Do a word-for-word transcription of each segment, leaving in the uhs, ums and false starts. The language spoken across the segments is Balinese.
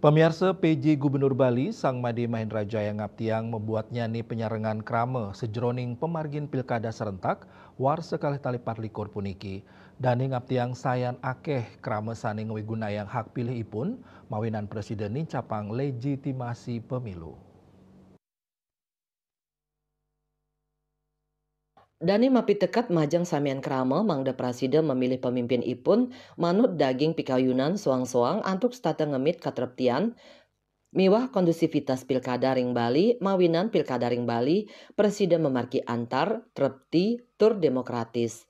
Pamiarsa, P J Gubernur Bali, Sang Made Mahendra Jaya ngaptiang mabuatnyane panyarengan krama sajeroning pamargin pilkada serentak warsa kalih tali patlikur puniki. Dane ngaptiang sayan akeh krama sane ngwigunayang hak pilih ipun, mawinan presida nincapang legitimasi pemilu. Dane mapiteket majeng samian krama mangda prasida mamilih pamimpin ipun manut daging pikayunan soang-soang antuk setata ngemit katreptian miwah kondusivitas pilkada ring Bali, mawinan pilkada ring Bali prasida mamargi antar, trepti, tur demokratis.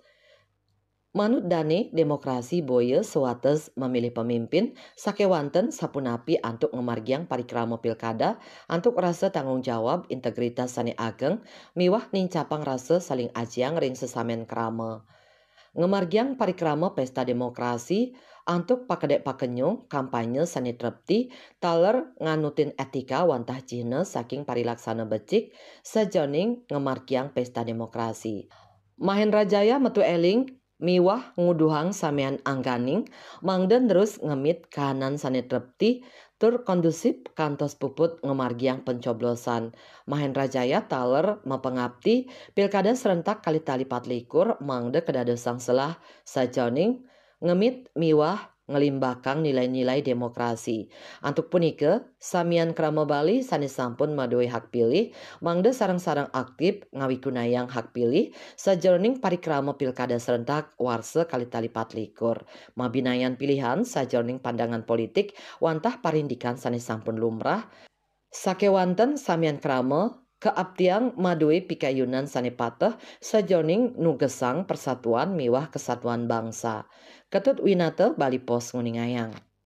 Manut dane, demokrasi boya sawates mamilih pamimpin sakewanten sapunapi antuk ngamargiang parikrama pilkada antuk rasa tanggung jawab, integritas sane ageng, miwah nincapang rasa saling ajiang ring sesamen krama. Ngamargiang parikrama pesta demokrasi antuk pakedek pakenyung, kampanye sane trepti, taler nganutin etika wantah cihna saking parilaksana becik, sajeroning ngamargiang pesta demokrasi. Mahendra Jaya metu eling miwah nguduhang samian angganing mangda nerus ngemit kahanan sane trepti tur kondusip kantos puput ngamargiang pencoblosan. Mahendra Jaya taler mapangapti pilkada serentak kalih tali patlikur mangda kadadosang selah sajeroning ngemit miwah nglimbakang nilai-nilai demokrasi. Antuk punika, samian krama Bali sane sampun madue hak pilih mangda sareng-sareng aktip ngawigunayang hak pilih sajeroning parikrama pilkada serentak warsa kalih tali patlikur, mabinayan pilihan sajeroning pandangan politik wantah parindikan sane sampun lumrah. Sakewanten samian krama kaaptiang madue pikayunan sane pateh sajeroning nugesang persatuan miwah kesatuan bangsa. Ketut Winata, Bali Post, nguningayang.